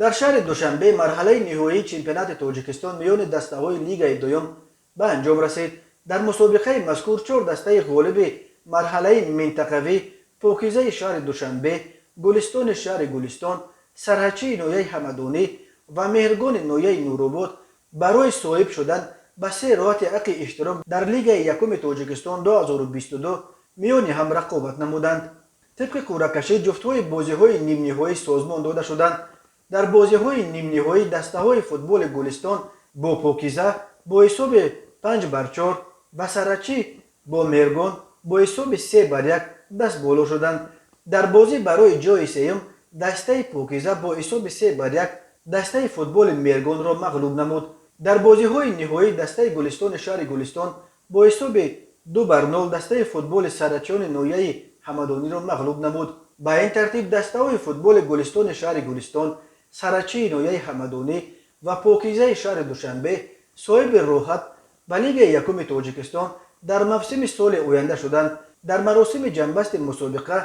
Дар шаҳри Душанбе марҳалаи ниҳоии чемпионати Тоҷикистон миёни дастаҳои лигаи дуюм ба анҷом расид. Дар мусобиқаи мазкур чор дастаи ғолиби марҳалаи минтақавӣ: Покизаи шаҳри Душанбе, Гулистони шаҳри Гулистон, Сарҳадчии ноҳияи Ҳамадонӣ ва Меҳргони ноҳияи Нуробод барои соҳиб шудан ба се роҳати ҳаққи иштирок дар Лигаи якуми Тоҷикистон 2022 миёни ҳам рақобат намуданд. Тибқи қуръакашӣ ҷуфтҳои бозиҳои нимниҳоӣ созмон дода шуданд. Дар бозиҳои нимниҳоӣ дастаҳои футболи Гулистон бо Покиза бо ҳисоби 5-4 ва Сарҳадчӣ бо Меҳргон бо ҳисоби 3-1 даст боло шуданд. Дар бозӣ барои ҷои сеюм дастаи Покиза бо ҳисоби 3-1 дастаи футболи Меҳргонро мағлуб намуд. Дар бозиҳои ниҳоӣ дастаи Гулистони шаҳри Гулистон бо ҳисоби 2-0 дастаи футболи сарҳадчиёни ноҳияи Ҳамадониро мағлуб намуд. Ба ин тартиб дастаҳои футболи Гулистони шаҳри Гулистон, Сарҳадчии ноҳияи Ҳамадонӣ ва Покизаи шаҳри Душанбе соҳиби роҳат ба Лигаи якуми Тоҷикистон дар мавсими соли оянда шуданд. Дар маросими ҷамъбасти мусобиқа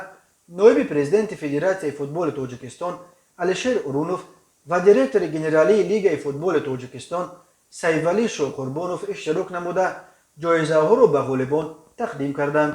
ноиби президенти Федератсияи футболи Тоҷикистон Алишер Урунов ва директори генералии Лигаи футболи Тоҷикистон Сайфвалӣ Шоҳқурбонов иштирок намуда, ҷоизаҳоро ба ғолибон тақдим карданд.